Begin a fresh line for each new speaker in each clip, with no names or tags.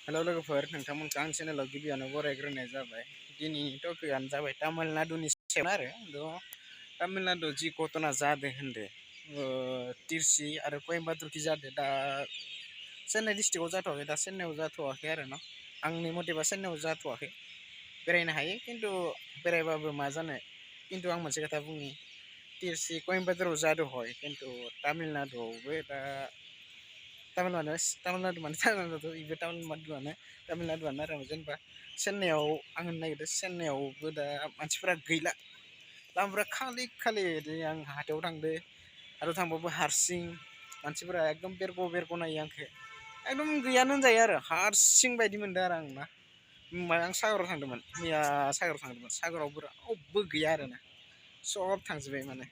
Hello लोगोफोर, नोंथांमोनखौ आं चेनेलाव गिबियावनो बरायग्रोनाय जाबाय। दिनैनि टपिकआनो जाबाय तामिलनाडुनि सायाव आरो तामिलनाडुआव जि घटना जादों होनदो तिरसि आरो कयम्बाटुरखि जादों दा चेन्नाइ डिस्ट्रिक्टआव जाथ'वाखै, दा चेन्नाइआव जाथ'वाखै आरो न' आंनि मथेबा चेन्नाइआव जाथ'वाखै। बेरायनो हायो खिन्थु बेरायबाबो मा जानो, खिन्थु आं मोनसे खोथा बुंनि तिरसि कयम्बाटुराव जादों हय खिन्थु तामिलनाडुआवबो दा तामिलनाडुआनो आरो जेनेबा चेन्नाइआव आं होननो नागिरदों चेन्नाइआवबो दा मानसिफोरा गैला, लामाफोरा खालि खालि आं हाथायाव थांदो आरो थांबाबो हारसिं मानसिफोरा एकदम बेरग' नायो आंखो, एकदम गैयानो होनजायो आरो हारसिं बायदि मोनदों आरो आं ना। आं सागराव थांदोंमोन, मैया सागराव थांदोंमोन, सागरावबो रावबो गैया आरोना, सब थांजोब्बाय माने।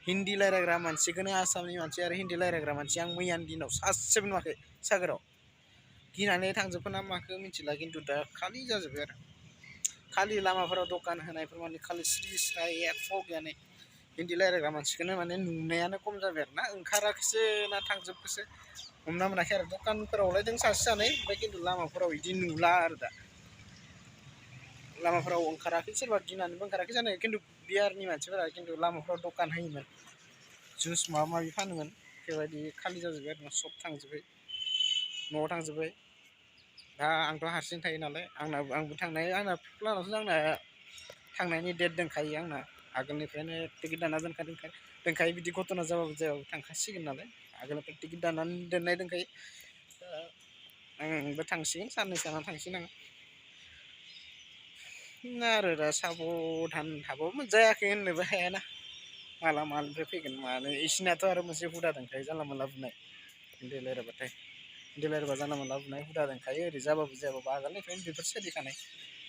हिन्दी रायज्लायग्रा मानसिखौनो आसामनि मानसि आरो हिन्दी रायज्लायग्रा मानसि आं मैयानि दिनाव सासेबो नुवाखै सागराव। गिनानै थांजोबखो ना माखो मिथिला, खिन्थु दा खालि जाजोब्बाय आरो खालि लामाफोराव दखान होनायफोर माने खालि स्रि स्राय एख' गैयानो। हिन्दी रायज्लायग्रा मानसिखौनो माने नुनायानो खम जाबाय आरो ना, ओंखाराखैसो ना थांजोबखोसो हमना मोनाखै आरो। दखानफोरावलाय दों सासे सानै, ओमफ्राय खिन्थु लामाफोराव बिदि नुला आरो दा। लामाफोराव ओंखाराखै, सोरबा गिनानैबो ओंखाराखै जानो, खिन्थु बिहारनि मानसिफोरा खिन्थु लामाफोराव दखान होयोमोन, जुइस माबा माबि फानोमोन, बेबायदि खालि जाजोब्बाय आरो सब थांजोब्बाय, न'आव थांजोब्बाय। दा आंथ' हारसिं थायो नालाय आंबो आंना प्लानावसो आंना थांनायनि डेट दंखायो, आंना आगोलनिफ्रायनो टिकेट दाना दोनखायो बिदि घटना जाबाबो जायाबाबो थांखासिगोन नालाय, आगोलनिफ्राय टिकेट दानानै दोननाय दंखायो। दा आंबो थांसिगोन, साननैसो थाना थांसिगोन आं आरो दा साबधान थाबाबो जायाखै होननोबो हायाना, माला मानिफ्राय फैगोन मानो। इसिनाथ' आरो मोनसे हुदा दंखायो जानला मोनला बुंनाय, हिन्दी रायज्लायबाथाय हिन्दी रायज्लायबा जानला मोनला बुंनाय हुदा दंखायो, ओरै जाबाबो जायाबाबो आगोलनिफ्रायनो बेफोर सोलिखानाय।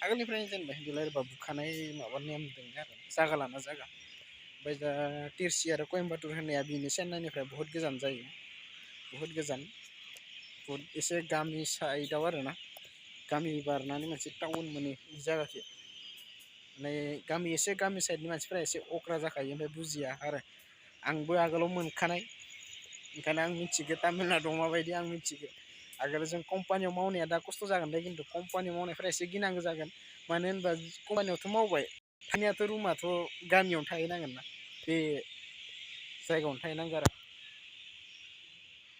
आगोलनिफ्रायनो जेनेबा हिन्दी रायज्लायबा बुखानाय माबा नेम दङ आरो जागा लाना जागा। ओमफ्राय दा तिरसि आरो कयम्बाटुर होननाया बेनो चेन्नाइनिफ्राय बहुद गोजान जायो, बहुद गोजान, बहुद एसे गामि साइडआव आरोना, गामि बारनानै मोनसे टाउन मोनो जायगाखि माने गामि एसे गामि साइडनि मानसिफ्रा एसे अख्रा जाखायो, ओमफ्राय बुजिया आरो आंबो आगोलाव मोनखानाय, ओंखायनो आं मिथिगो तामिलनाडुआव माबायदि आं मिथिगो। आगोल जों कम्पानियाव मावनाया दा खस्थ' जागोन दे, खिन्थु कम्पानियाव मावनायफ्रा एसे गिनांगौ जागोन, मानो होनबा कम्पानियावथ' मावबाय थानायाथ' रुमाथ' गामियावनो थाहैनांगोन ना, बे जायगायावनो थाहैनांगौ आरो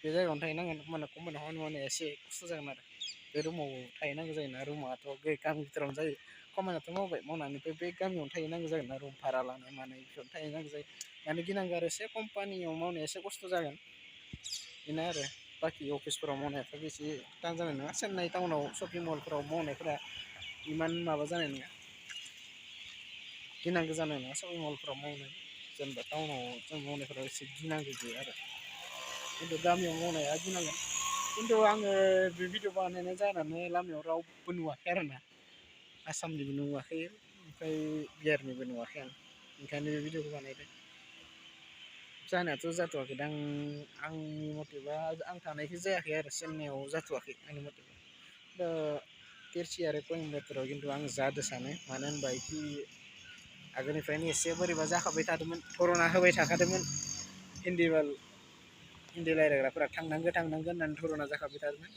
बे जायगायावनो थाहैनांगोन, होमबाना कम्पानियाव खामानि मावनाया एसे खस्थ' जागोन आरो बे रुमाव थाहैनांगौ जायोना, रुमाथ' गामि भिथोरावनो जायो, खामानियाथ' मावबाय मावनानैबो बे गामियावनो थाहैनांगौ जागोन ना, रुम भारा लानाय मानाय बेफोरावनो थाहैनांगौ जायो, माने गिनांगौ आरो एसे कम्पानियाव मावनाया एसे खस्थ' जागोन बेनो आरो। बाखि अफिसफोराव मावनायफ्राबो एसे थान जानाय नङा, चेन्नाइ टाउनाव शपिं मलफोराव मावनायफोरा इमान माबा जानाय नङा, गिनांगौ जानाय नङा शपिं मलफोराव मावनाय, जेनेबा टाउनाव जों मावनायफोराव एसे गिनांगौ गैया आरो, खिन्थु गामियाव मावनाया गिनांगोन। खिन्थु आङो बे भिडिअ बानायनाय जानानै लामायाव रावबो नुवाखै आरोना, आसामनिबो नुवाखै ओमफ्राय बिहारनिबो नुवाखै आं, ओंखायनो बे भिडिअखौ बानायदों। जानायाथ' जाथ'वाखैदां, आंनि मथेबा आं थानायखै जायाखै आरो चेन्नाइआव जाथ'वाखै आंनि मथेबा। दा तिरसि आरो कयम्बाटुराव खिन्थु आं जादों सानो, मानो होनबा बिदि आगोलनिफ्रायनो एसे बोरैबा जाखाबाय थादोंमोन, धरना होबाय थाखादोंमोन, हिन्दी रायज्लायग्राफोरा थांनांगौ होननानै धरना जाखाबाय थादोंमोन।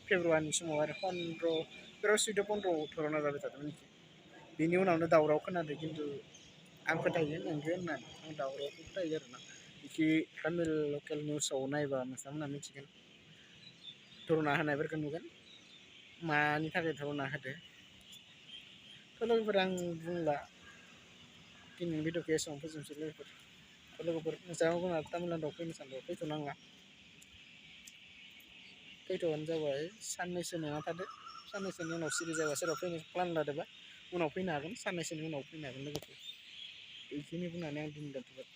फेब्रुवारिनि समाव आरो सैध' पन्द्र'आव धरना जाबाय थादोंमोन, बेनि उनावनो दावराव खोनादों, खिन्थु आं फोथायो नंगौ होननानै, आं दावरावखौ फोथायो आरोना। बिखि तामिल लकेल निउसाव नायबा नोंथांमोनहा मिथिगोन, धरना होनायफोरखौ नुगोन, मानि थाखाय धरना होदो। थ' लोगोफोर आं बुंला, दिनैनि भिडिअखौ एसेबां फोजोबनोसै लोगोफोर नोंथांमोनहा तामिलनाडुआव फैनो सानदों फैथ'नांला, फैथ'बानो जाबाय, साननैसो नेना थादो, साननैसोनि उनाव सिरि जाबा सोरबा फैनो प्लान लादोंबा उनाव फैनो हागोन, साननैसोनि उनाव फैनो हागोन लोगोफोर। बेखिनि बुंनानै आं दिनै दोनथ'बाय।